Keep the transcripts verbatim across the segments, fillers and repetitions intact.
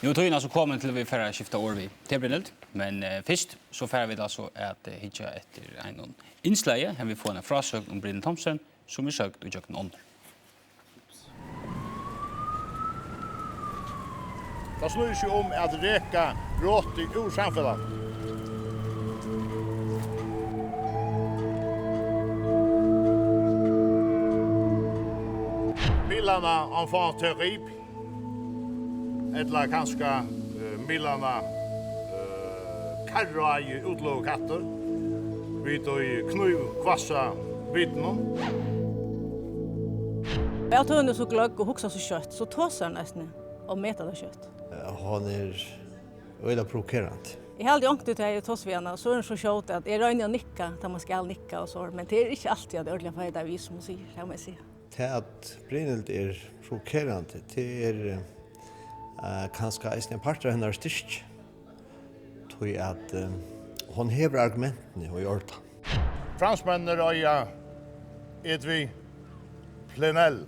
Nú er tíðin altso komin til, at vit fara at skifta orð við teg, Brynhild, men eh, fyrst so fara vit altso at eh, hyggja eftir einum innslagi, har vit fáa eina frásøgn um Brynhild Thomsen, sum er søgd í gjøgnum onnur. Tað snýr seg um at reka rotið úr samfelagnum. Miðlanna enfant terrible, ella kanska eh, miðlanna eh, karráði útløgukattur við tí knívhvassa vitinum. Av tí hon er so gløgg og hugsar so skjótt, so tosar hon eisini og metir tað skjótt. Hon er øgiliga provokerandi. Eg haldi onkuntíð, tá eg tosi við hana, so er hon so skjót, at eg royni at nikka, tá man skal nikka og so, men tað er ikki altíð, at eg ordiliga fái tað við, sum hon sigur, tað má eg siga. Tað, at Brynhild er provokerandi, tað er eh, kanska eisini ein partur av hennara styrki, tí at eh, hon hevur argumentini í ordan. Fransmenninir eiga Edwy Plenel,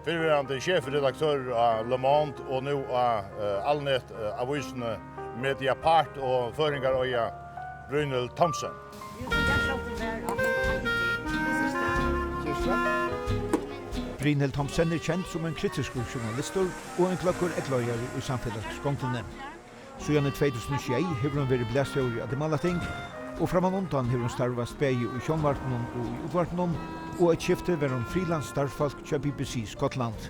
fyrrverandi chefredaktør á Le Monde og nú á eh, alnet eh, avísini Mediapart, og føroyingar eiga Brynhild Thomsen. Brynhild Thomsen er kend sum ein kritiskur journalistur og ein gløggur eygleiðari í samfelagsgongdini. Síðan í tvey túsund og sjey hevur hon verið blaðstjóri á Dimalating, og frammanundan hevur hon starvast bæði í sjónvarpinum og í útvarpinum, og eitt skifti var hon frílans starvsfólk hjá B B C Skotland.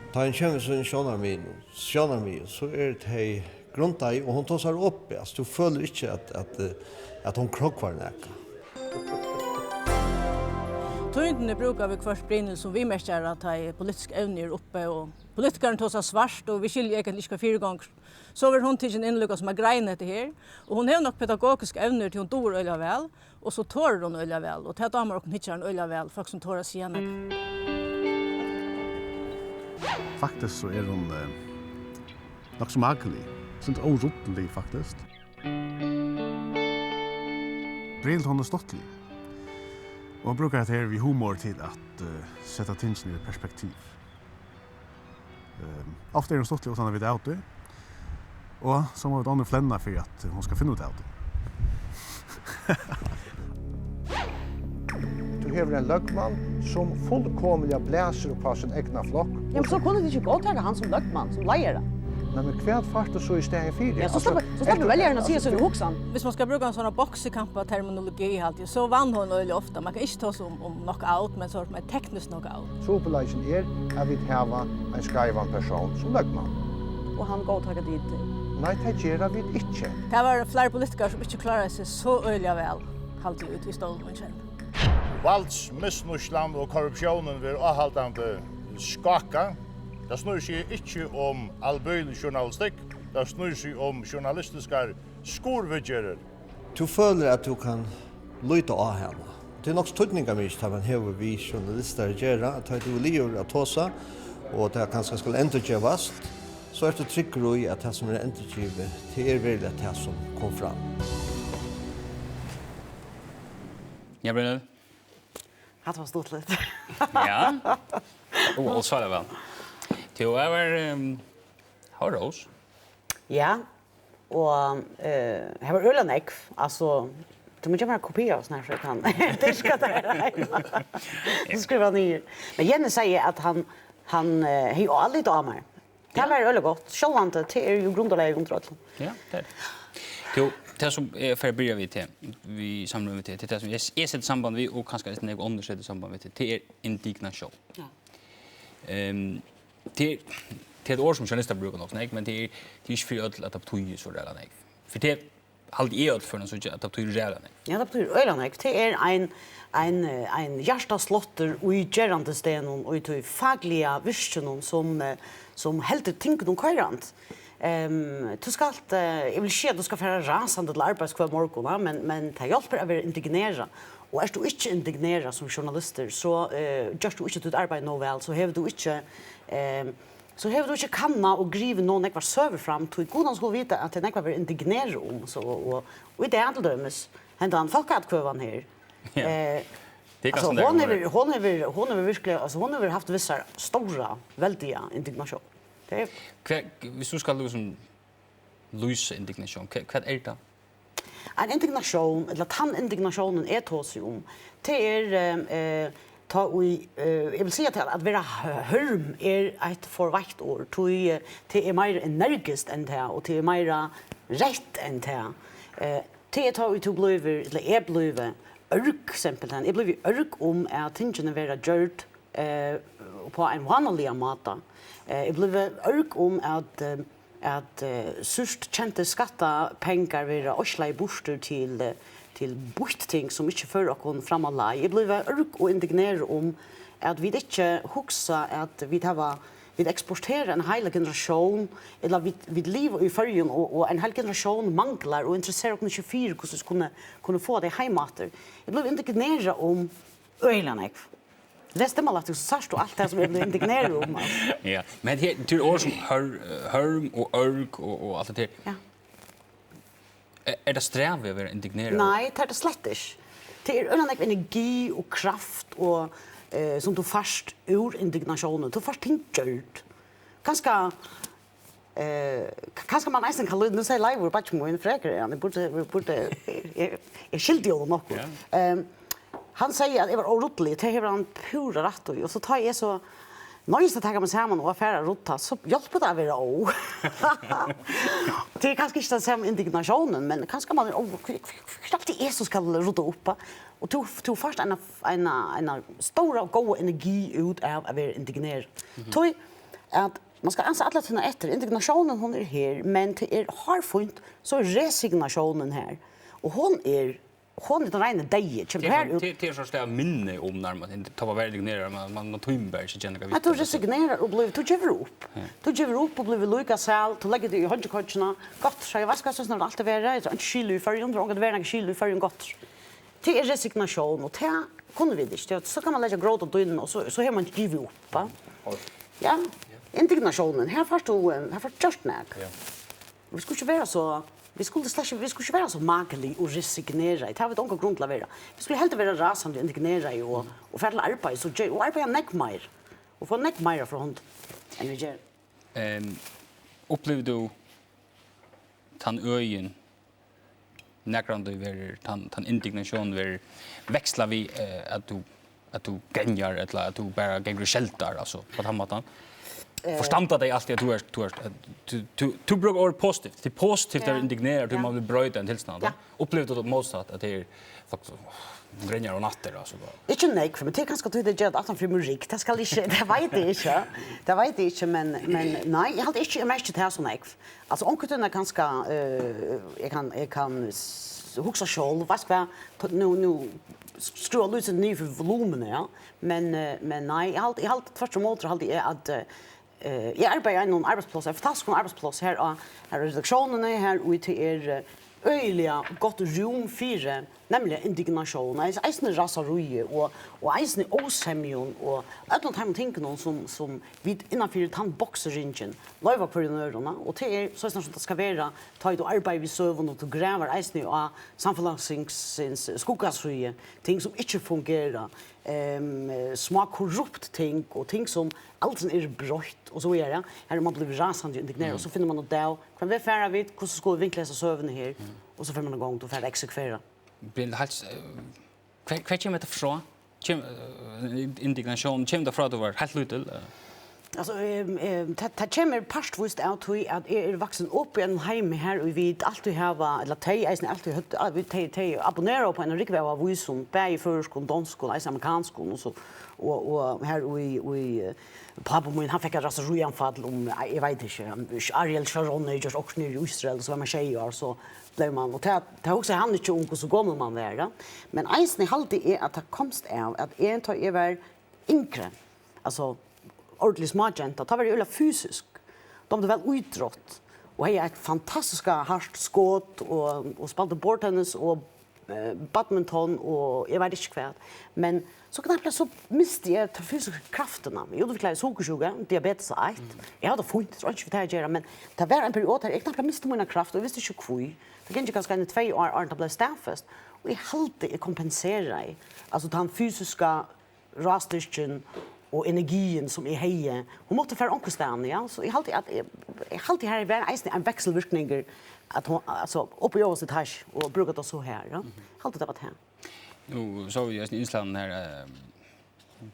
Tá ein kemur við sínum sjónarmiðum, sjónarmiðum, so eru tey grundaði, og hon tosar opið. Altso, tú følir ikki, at, at, eh, at hon krógvar nakað. Tíðindini brúka viðhvørt Brynhild sum viðmerkjara, tá ið politisk evni eru uppi, og politikarin tosar svart, og vit skilja eigentliga ikki, hvat fyrigongur. So verður hon tikin inn líka sum at greina hetta her, og hon hevur nokk pedagogisk evnir, tí hon dugir øgiliga væl, og so torir hon øgiliga væl, og tað dámar okkum hyggjarum øgiliga væl, fólk sum tora at siga nakað. Faktiskt so er hon eh, nokk so maklig, sindur óruddilig faktiskt. Brynhild, hon er stuttlig, og hon brúkar hetta her við humor til at eh, seta tingini í perspektiv. Ehm, ofta er hon stuttlig uttan at vita av tí, og so má vit onnur flenna fyri, at hon skal finna út av tí. Tú hevur ein løgmann, sum fullkomiliga blæsir upp á sín egna flokk. Ja, men so kunnu tit ikki góðtaka hann sum løgmann, sum leiðara. Nei, men hvat fært tú so í staðin fyri? Ja, so sleppur, so sleppur veljarin at siga sína hugsan. Hvis man skal bruka en sånn boksekampaterminologi, haldi eg, so vann hon øgiliga ofta. Man kann ikki tosa um, um knockout, men so er tað meir tekniskt knockout. Trupulleikin er, at vit hava ein skeivan persón sum løgmann. Og hann góðtaka tit? Nei, tað gera vit ikki. Tað var fleiri politikarar, sum ikki kláraðu seg so øgiliga væl, haldi eg, úti í stovuni, men kent. Valdsmisnýtslan og korruptiónin verður áhaldandi skákað. Tað snýr seg ikki um albøgilig journalistikk, tað snýr seg um journalistiskar skurðviðgerðir. Tú følir, at tú kann líta á hana. Tað er nokk so týdningarmikið, tá man hevur við journalistar at gera, at tá tú er liðugur at tosa, og tað kanska skal endurgevast, so ert tú tryggur í, at tað, sum er endurgivið, tað er veruliga tað, sum kom fram. Ja, Brynhild? Hatta var stuttligt. Ja. Ó, og svara væl. Tú, her var, ehm, her var rós. Ja, og eh, her var øgiliga nógv, altso, tú mást geva mær kopi av sovorðið her, so eg kann dyrka tað her. So skriva niður. Men Jenny segði, at hann, hann eh, hevði álit á mær. Tað var øgiliga gott. Sjálvandi, tað er jú grundarlagið undir øllum. Ja, tað er tað. Jú, tað sum eg fari at byrja við, tað, við samrøðu við tað, tað er tað sum eg, eg seti samband við, og kanska eisini nógv onnur seta samband við tað, tað er indignatión. Ja. Ehm, tað er, tað er eitt orð sum journalistar brúka nokk so nógv, men tað er, tað er ikki fyri øll, at tað betýðir so ræðuliga nógv. Fyri tað haldi eg, øll førum síggja, at tað betýðir ræðuliga nógv. Ja, tað betýðir øgiliga nógv. Tað er ein, ein, eh, ein hjartasláttur í gerandisdegnum og í tí fakliga virkinum, sum, eh, sum heldur tingunum koyrandi. Ehm, tú skalt, eh, eg vil ikki siga, at tú skal fara rasandi til arbeiðis hvønn morgun, ja, men, men tað hjálpir at vera indignerað. Og ert tú ikki indignerað sum journalistur, so eh, gert tú ikki títt arbeiði nóg væl, so hevur tú ikki, ehm, so hevur tú ikki kannað og grivið nóg nógvar søgur fram, tí gudarnir skulu vita, at tað er nógv at vera indignerað um, so, og, og í dag til dømis, hendan fólkaatkvøðan her. Ja. Eh, tað er altso, kanska hon hevur, hon hevur, hon hevur virkliga, altso, hon hevur havt vissa stóra, veldiga indignatión. Tað er Hvat, viss tú skal líkasum lýsa indignatión, hvat, hvat er tað? Ein indignatión, ella tann indignatiónin eg tosi um, tað er, eh, eh, tá ið, eh, eg vil siga, at, at vera hørm er eitt for veikt orð, tí, eh, tað er meira energiskt enn tað, og tað er meira rætt enn tað. Eh, tað er tá ið tú blívur, ella eg blívi ørg, simpelthen. Eg blívi ørg um, at tingini verða gjørd, eh, upp á ein vánaligan máta. Eh, eg blívi ørg um, at, eh, at, eh, súrt tjenti skattapengar verða oyðslaðir burtur til, eh, til býtt ting, sum ikki føra okkum fram á leið. Eg blívi ørg og indignerað um, at vit ikki hugsa, at vit hava, vit eksportera ein heila generatión, ella vit, vit liva í Føroyum, og, og ein heil generatión manglar og interesserar okkum ikki fyri, hvussu vit kunnu, kunnu fáa tey heim aftur. Eg blívi indignerað um øgiliga nógv. Les Dimmalætting, so sært tú alt tað, sum eg blívi indignerað um, altso. Ja, men her, til orð sum hør-, hørm og ørg og, og alt det her. Ja. Er, er tað strævið at vera indignerað? Nei, tað er tað slett ikki. Tað er øgiliga nógv energi og kraft, og, eh, sum tú fært úr indignatiónini. Tú fært ting gjørd. Kanska, eh, k-, kanska man eisini kann líta, nú segði Leivur, beiggi mín, frekar er hann, eg burdi, eg burdi, eg, eg, eg skildi honum nokk. Ja. Ehm, hann segði, at eg var óruddilig, tað hevur hann púra rætt í. Og so tá eg so noyðist at taka meg saman og at fara at rudda, so hjálpir tað at vera ó. Tað er kanska ikki tann sama indignatiónin, men kanska man er, ó, hví, hví, hví, hví er altíð eg sum skal rudda upp, ha? Og tú, tú fært eina, eina, eina stóra og góða energi út av at vera indignerað. Mhm. Tí at man skal ansa alla tíðina eftir, indignatiónin, hon er her, men tað er hárfínt, so er resignatiónin her. Og hon er, hon er tann reini deyði, kemur her út. Tað er, tað er so stað minni um nærmast, tá man verður indignerað, man, man, man tímir bara ikki at gera nakað við tað. Nei, tú resignerar og blívur, tú gevur upp. Ja. Tú gevur upp og blívur líka sær, tú leggur teg í heingikoyggina. Gott, so eg, veitst tú hvat, so er alt verið, eg havi einki skil í Føroyum, tað er ongantíð verið nakað skil í Føroyum, gott. Tað er resignatión, og tað kunnu vit ikki. Tað, so kann man leggja grót á dýnuna, og so, so hevur man givið upp, va? Ja. Indignatiónin, her fært tú, eh, her fært tú gjørt nakað. Ja. Vit skulu ikki vera so, vit skulu slett ikki, vit skulu ikki vera so maklig og resignera. Tað hava vit onga grund til at vera. Vit skulu heldur vera rasandi og indignera og, og fara til arbeiðis og ge-, og arbeiða nógv meir. Og fáa nógv meira frá hond enn vit gera. Ehm, upplivir tú tann øðin nakrantíð verður, tann, tann indignatión verður vekslað við, eh, at tú, at tú grenjar, ella at tú bara gongur og skeldar, altso, á tann mátan? Eh. Forstanda tey altíð at tú ert, tú ert, at tú, tú, tú brúkar orðið positivt. Tað er positivt at vera indignerað, tí man vil broyta ein tilstand, ja. Upplivir tú tað mótsatt, at tað er faktiskt, hon grenjar um náttina, altso, bara? Ikki nógv, men tað er kanska tí, tað ger tað aftan fyri murikk. Tað skal ikki, tað veit eg ikki. Tað veit eg ikki, men, men nei, eg haldi ikki, eg merki tað so nógv. Altso, onkuntíð er kanska, eh, eg kann, eg kann s-, hugsa sjálv, veitst hvat, tá, nú, nú skrúva lítið niður fyri volumuni, ja. Men, eh, men nei, eg haldi, eg haldi, tvørturímóti haldi eg at, eh, eg arbeiði á einum arbeiðsplássi, ein fantastiskum arbeiðsplássi her á, her á redaktiónini, har ið tað er, eh, øgiliga gott rúm fyri, nemliga indignatión, eis-, eisini raseri og, og eisini ósemjum og øllum teimum tingunum, sum, sum vit innan fyri tann boksiringin loyva hvørjum øðrum, og tað er soleiðis, sum tað skal vera, tá ið tú arbeiðir við søgum, og tú gravar eisini á samfelagsins skuggasíðu, ting, sum ikki fungera, em, smá korrupt ting, og ting, sum aldrin eru broytt, og so víðari. Har er man blivin rasandi og indigneraður, og so finnur man út av, hvønn veg fara vit, hvussu skulu vit vinkla hesa søguna her, og so fer man í gongd og fer at eksekvera. Blir heilt, eh, hvar, hvar kemur hetta frá? Kem-, eh, indignatión, kemur tað frá, at tú var heilt lítil, eh? Altso, ehm, ehm, tað, tað kemur partvíst av tí, at eg eri vaksin upp í einum heimi, har ið vit altíð hava, ella tey eisini altíð høvdu, ah, vit, tey, tey abonneraðu upp á eina rúgvu av avísum, bæði føroyskum, donskum, eisini amerikanskum, og so, og, og har í, í, eh, pápi mín, hann fekk eitt raserianfall um, eg veit ikki, um Ariel Sharon hevði gjørt okkurt niðri í Ísrael, so var man sjey ár, so bleiv man, og tað, tað hugsaði hann ikki um, hvussu gomul man var, ja. Men eisini haldi eg, at tað komst av, at eg, tá eg var yngri, altso, ordiliga smágenta, tá var eg øgiliga fysisk. Dámdi væl ítrótt, og hevði eitt fantastiskt hart skot, og, og spældi bordtennis og, eh, badminton, og eg veit ikki hvat. Men so knappliga so misti eg ta fysisku kraftina. Eg útviklaði sukursjúku, diabetes eitt. Eg havi tað fínt, tað er einki við tað at gera, men tað var ein periode, har eg knappliga misti mína kraft, og eg visti ikki hví. Tað gingu kanska eini tvey ár, áðrenn tað bleiv staðfest. Og eg haldi, eg kompenseraði. Altso, tann fysiska rástyrkin og energiin, sum eg hevði, hon mátti fara onkustaðni, ja. So eg haldi, at eg, eg haldi, her var eisini ein vekselvirkningur, at hon, altso, upp í øvstu etasju og brúka tað so her, ja. Haldi, tað var tað. Nú sóu vit eisini innslagnum her, eh,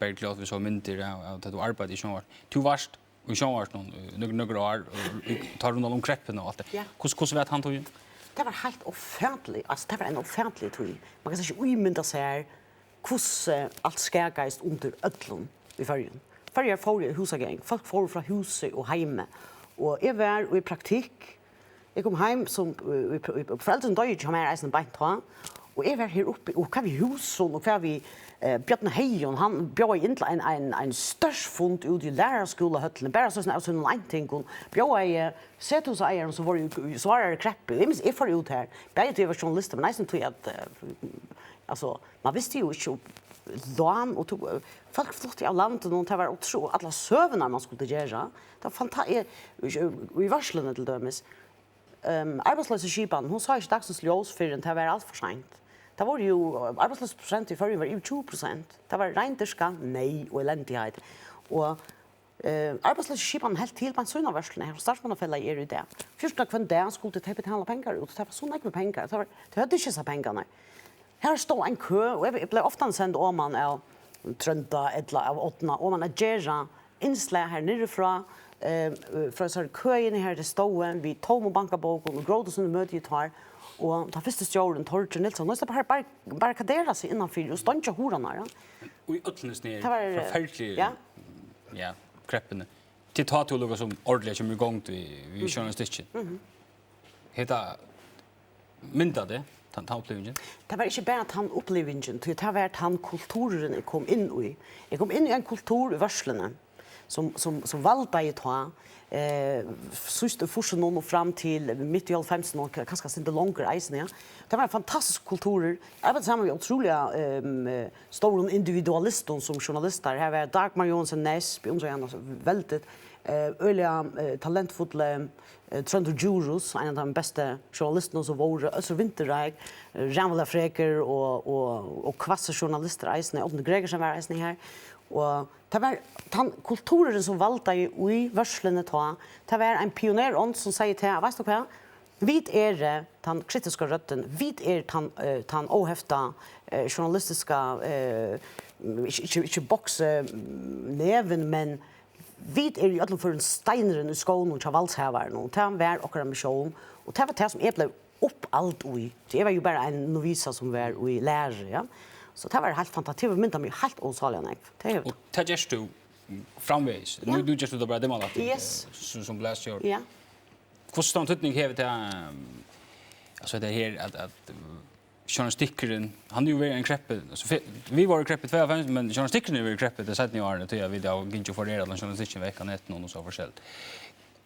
Bergljot, vit sóu myndir av, av, tá tú arbeiddi í sjónvarp. Tú varst í sjónvarpinum, eh, nøkur, nøkur ár, og í, tá rundan um kreppuna og alt tað. Ja. Hvussu, hvussu var tann tíðin? Tað var heilt ófatiligt. Altso, tað var ein ófatilig tíð. Man kann ikki ímynda sær, hvussu alt skakaðist undir øllum í Føroyum. Føroyar fóru í húsagang, fólk fóru frá húsi og heimi. Og eg var í praktikk. Eg kom heim sum, í, í, í, foreldrini doyðu hjá mær eisini beint tá. Og eg var her uppi, og hvat við húsum, og hvat við, eh, Bjørn Heyum, hann bjóðaði inn til ein, ein, ein størsta fund úti í læraraskúlahøllini, bara so av sínum eintingum, bjóðaði sethúsaeigarum, sum vóru í, í svárari kreppu. Eg minnist, eg fór út har, bæði tí eg var journalistur, men eisini tí at, eh, altso, man visti jo ikki um lán, og tú, eh, fólk fluttu av landinum, og tað var ótrúligt, allar søgurnar man skuldi gera. Tað var fanta-, eg, í, í Vørsluni til dømis. Ehm, arbeiðsloysisskipanin, hon sá ikki dagsins ljós fyrr enn tað var alt for seint. Tað vóru jo, arbeiðsloysisprosent í Føroyum var yvir tjúgu prosent. Tað var reindýrka neyð og elendigheit. Og, eh, arbeiðsloysisskipanin helt til beint síðuna av Vørsluni, har starvsmannafelagið er í dag. Fjúrtan hvønn dag skuldu tey betala pengar út, tað var so nógvir pengar. Tað var, tey høvdu ikki hesar pengarnar. Har stóð ein kø, og eg, eg bleiv ofta send oman av Trónda ella av Árna, oman at gera innslag her niðri frá, eh, frá hesari køini her, tey stóðu við tómum bankabókum og grótu síni møti í tár, og tann fyrsti stjórin, Torger Nilsson, hann bara bar-, barrikaderar seg innanfyri og steingja hurðarnar, ja. Og í øllum hesum her Tað var, eh, forferdiligu, ja. Ja, kreppuni. Til tá tú líkasum ordiliga kemur í gongd við, við journalistikkin. Hetta myndar teg, tann, tann upplivingin? Tað var ikki bara tann upplivingin, tí tað var tann kultururin, eg kom inn í. Eg kom inn í ein kultur í Vørsluni, sum, sum, sum valdaði tá, eh, síðst í fýrsunum og fram til mitt í hálvfemsunum og ka-, kanska eitt sindur longur eisini, ja. Tað var ein fantastiskur kulturur. Eg arbeiddi saman við ótrúliga, ehm, eh, stórum individualistum sum journalistar. Her var Dagmar Johansen Næss, beundri hana so veldigt, eh, øgiliga, eh, talentfulli, eh, Tróndur Djurhuus, ein av teimum bestu journalistunum sum vóru, Øssur Vinterreig, eh, ræðuliga frekir og, og, og hvassir journalistar eisini, Árni Gregersen var eisini her. Og tað var tann kultururin sum valdaði í Vørsluni tá, tað var ein pionerónd sum segði til, veitst tú hvat? Vit eru tann kritiska røddin, vit eru tann, eh, tann óhefta, eh, journalistiska, eh, ikki, ikki, ikki boksa, mm, nevin, men vit eru í øllum førum steinurin í skónum hjá valdshavaranum, og tað var okkara missión, og tað var tað sum eg bleiv uppald í, tí eg var jo bara ein novisa sum var í læru, ja. So tað var heilt fantastiskt, tað myndar meg heilt ósaliga nógv. Tað hevur Og tað gert tú framvegis. Nú, Ja. nú gert tú tað bara dimmalætting, Yes. eh, sum, sum blaðstjóri. Ja. Hvussu stóran týdning hevur tað, ehm, altso, tað her at, at, eh, journalistikkurin, hann hevur verið í eini kreppu, altso, fe-, vit vóru í kreppu í tveyoghálvfems, men journalistikkurin hevur verið í kreppu tey seinnu árini, tí at vit hava gingið og forerað allan journalistikkin vekk av netinum og so forskelligt.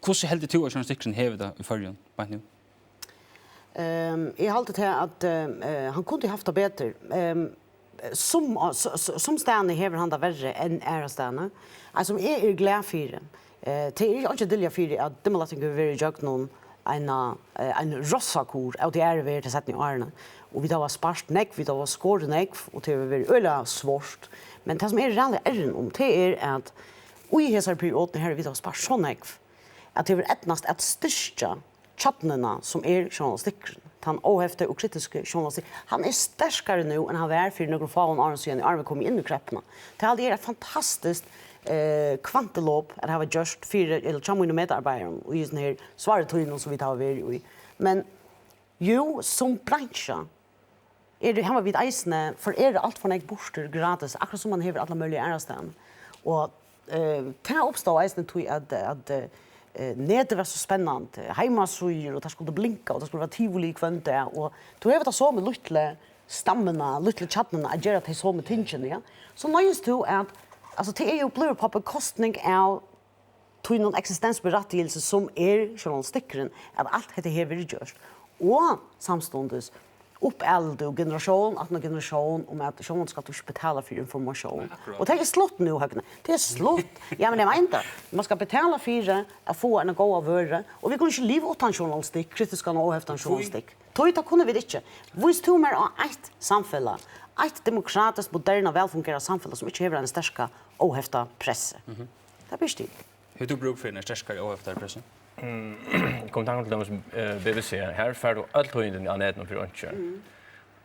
Hvussu heldur tú at journalistikkurin hevur tað í Føroyum beint nú? Ehm, eg haldi til at, eh, hann kundi havt tað betur. Ehm, sum, s-, s-, sumstaðni hevur hann tað verri enn aðrastaðni. Eitt sum eg eri glað fyri, eh, tað er ikki at dylja fyri at Dimmalætting hevur verið ígjøgnum eina, eh, ein rossakur av tí aðru verð tey seinnu árini. Og vit hava spart nógv, vit hava skorið nógv, og tað hevur verið øgiliga svárt. Men tað sum eg eri ræðuliga errin um, tað er at í hesari periodini her, vit hava spart so nógv, at tað hevur eydnast at styrkja kjarnuna, sum er journalistikkurin, tann óhefti og kritiski journalistikk. Hann er sterkari nú, enn hann var fyri nøkrum fáum árum síðan, áðrenn vit komu inn í kreppuna. Tað haldi eg er eitt fantastiskt, eh, kvantelop at hava gjørt fyri, ella hjá mínum medarbeiðarum, í hesum her sváru tíðunum, sum vit hava verið í. Men jú, sum bransja, er, hava vit eisini forerað alt for nógv burtur gratis, akkurát sum man hevur alla møguliga aðrastaðni. Og, eh, tað uppstóð eisini tí, at, at, eh, netið var so spennandi, heimasíður, og tað skuldi blinka, og tað skuldi vera tivoli hvønn dag, og tú hevur ta somu lítlu stammuna, lítlu kjarnuna at gera tey somu tingini, ja. So noyðist tú at, altso, tað er jo blivið på bekostning av tínum eksistensberættigilsi, sum er journalistikkurin, at alt hetta her verður gjørt. Og samstundis uppaldur og generatión aftan á generatión um at sjálvandi skalt tú ikki betala fyri informatión. Nei, akkurát. Og tað er slutt nú, Høgni. Tað er slutt. Ja, men eg meini tað. Man skal betala fyri at fáa eina góða vøru, og vit kunnu ikki liva uttan journalistikk, kritiskan og óheftan Hví? journalistikk. Tí tað kunnu vit ikki. Vís tú mær á eitt samfelag, eitt demokratiskt, moderna, vælfungerandi samfelag, sum ikki hevur eina sterka, óhefta pressu. Tað birti. Hevur tú brúk fyri eini sterkari, óheftari pressu? Kommentar til dømis, eh, B B C. Her fær tú øll tíðindini á netinum fyri einki.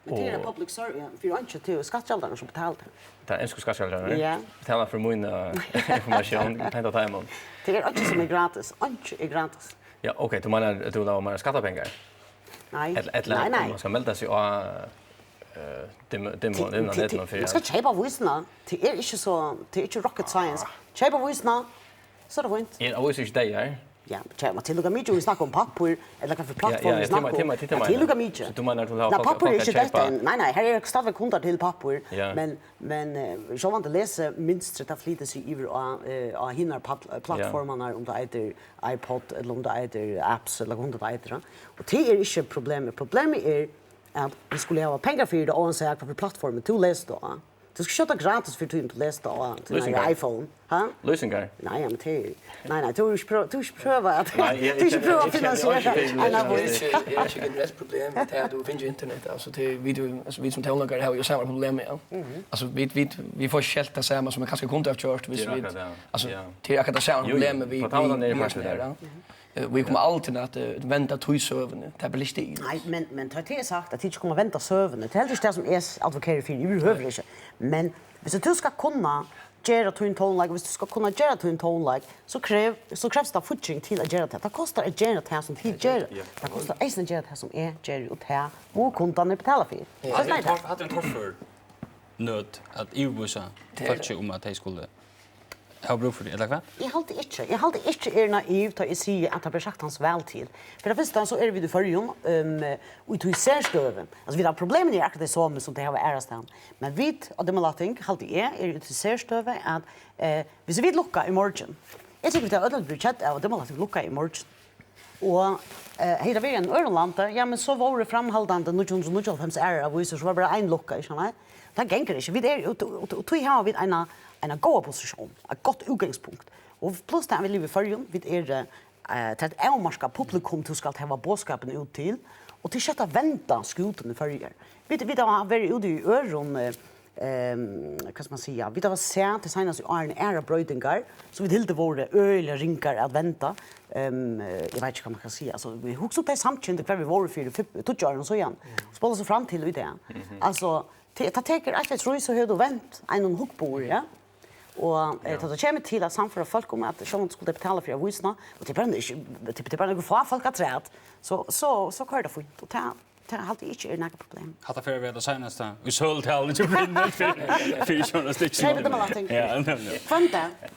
Og tað er public service, ja, fyri einki, tað er skattgjaldararnir, sum betala tað. Tað er ensku skattgjaldararnir. Ja. Betala fyri mína informatión, henta teimum. Tað er einki, sum er gratis. Einki er gratis. Ja, ok, tú meinar, at tú lovar meira skattapengar? Nei. Ella, ella nei, nei. Man skal melda seg á, eh, demo-, demo-, Til, demo-, til, til, netinum fyri man skal keypa avísina. Tað er ikki so, tað er ikki rocket science. Keypa avísina, so er tað fínt. Er avísir ikki deyðar? Ja, tjena, tað er líka mikið, vit snakka um pappír, ella hvat fyri plattform vit snakka um. Ja, ja, ja, tað er líka mikið. So tú meinar, at tú hava fólk, fólk at keypa? Nei, nei, her eru stadigvæk hundar til pappír, ja, men, men, eh, sjálvandi lesimunstrið, tað flytur seg yvir á, eh, á hinar pall-, eh, plattformarnar, um tað eitur iPod, ella um tað eitur apps, ella hvat tað eitur, ja. Og tað er ikki problemið. Problemið er, at vit skulu hava pengar fyri tað, óansæð hvat fyri plattform tú lesur á. Tú skalt skjóta gratis fyri tíðina, tú lesur á tín iPhone. Ha? Lýsingar. Nei, ja, men tað er, nei, nei, tú skalt ikki prøva, tú skalt ikki prøva at, nei, eg, tú skalt ikki prøva at finansiera eina avísi. Tað er ikki generelt problem, at tú finnur internet, altso, tað er, vit, altso, vit sum tónleikarar hava jú sama problem, ja. Altso, vit, vit, vit fáa skeldað tað sama sum vit kanska kundu havt gjørt, viss vit, altso, tað er akkurát tað sama problem við, við, við, ja. Eh, vit koma aldri at, eh, venda tí søguni. Tað er bara listi. Nei, men, men tá tað er sagt, at tit ikki koma at venda søguni, tað er heldur ikki tað, sum eg s-, advokeri fyri, yvirhøvur ikki. Men viss tú skalt kunna gera tín tónleik, viss tú skalt kunna gera tín tónleik, so krev-, so krevst tað fígging til at gera tað. Tað kostar at gera tað, sum tit gera. Tað kostar eisini at gera tað, sum eg geri, og tað mugu kundarnir betala fyri. Ja. Soleiðis er tað. Hatta er ein torf-, hatta er ein torfør nøt at yvirvísa fólki um, at tey skulu hava brúk fyri, ella hvat? Eg haldi ikki. Eg haldi ikki, eg eri naiv, tá eg sigi, at tað ber saktans væl til. Fyri tað fyrsta, so eru vit í Føroyum, um, í tí serstøðu. Altso, vit hava, problemini eru akkurát tey somu, sum tey hava aðrastaðni. Men vit á Dimmalætting, haldi eg, eru í tí serstøðu, at, eh, viss vit lukka í morgin, eg trúgvi, vit hava øll blivið kedd av, at Dimmalætting lukkaði í morgin. Og, eh, hevði tað verið í einum øðrum landi, ja, men so vóru framhaldandi níggju hundrað og níggjuoghálvfems aðrar avísir, so var bara ein lukkað, ikki sant? Tað gongur ikki. Vit eru, og, og, og tí hava vit eina, eina góða positión, eitt gott útgangspunkt. Og pluss tað, at vit liva í Føroyum, vit eru, eh, tað er eitt avmarkað publikum, tú skalt hava boðskapin út til, og tað er skjótt at venda skútuni í Føroyum. Vit, vit hava verið úti í øðrum, eh, ehm, hvat skal man siga, vit hava sæð tey seinastu árini aðrar broytingar, sum vit hildu vóru øgiliga ringar at venda. Ehm, eh, eg veit ikki, hvat man kann siga. Altso, vit hugsa um tey samkyndu, hvar vit vóru fyri fim-, tíggju árum síðan. Spola so fram til í dag. Altso, te-, tað tekur eitt, tvey, trý, so hevur tú vent einum hugburði, ja. Og, eh, tá tað kemur til at sannføra fólk um, at sjálvandi skulu tey betala fyri avísina, og tað er bara ikki, tað er bara nøkur fá fólk afturat, so, so, so koyrir tað fínt. Og tað, tað haldi eg ikki er nakað problem. Hatta fer at vera tað seinasta í sølutalinum hjá Brynhild fyri, fyri journalistikk. Keypið Dimmalætting. Ja, nemliga. Hvønn dag.